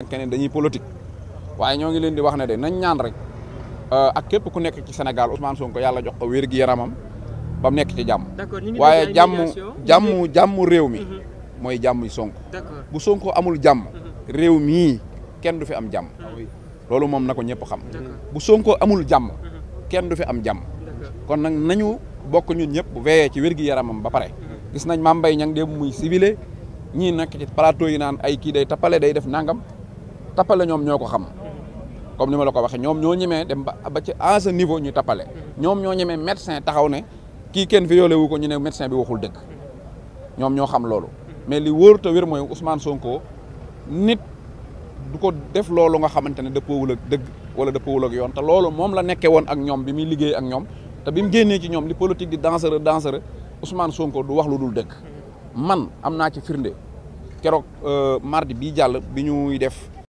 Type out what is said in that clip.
keneen dañuy politique waaye ñoo ngi leen di wax ne de nañ ñaan rek ak képp ku nekk ci Sénégal Ousmane Sonko yàlla jox ko wér gi yaramam ba mu nekk ci jàmm. waaye jàmm réew mi mooy jàmm Sonko. bu Sonko amul jàmm réew mii kenn du fi am jàmm. loolu moom na ko ñëpp xam. bu Sonko amul jàmm kenn du fi am jàmm. kon nag nañu bokk ñun ñëpp bu veillé ci wér gi yaramam ba pare. gis nañ Mame Mbaye Niang démb muy civilé ñii nekk ci plateau yi naan ay kii day tappale day def nangam tappale ñoom ñoo ko xam comme ni ma la ko waxee ñoom ñoo ñemee dem ba ci à ce niveau ñu tappale ñoom ñoo ñemee médecin taxaw ne kii kenn violé wu ko ñu ne médecin bi waxul dëgg ñoom ñoo xam loolu mais li wóor te wér mooy Ousmane Sonko nit du ko def loolu nga xamante ne dëppoowul ak dëgg wala dëppoowul ak yoon te loolu moom la nekkee woon ak ñoom bi muy liggéey ak ñoom te bi mu génnee ci ñoom li politique di dangereux Ousmane Sonko du wax lu dul dëgg man am naa ci firnde keroog mardi bii jàll bi ñuy def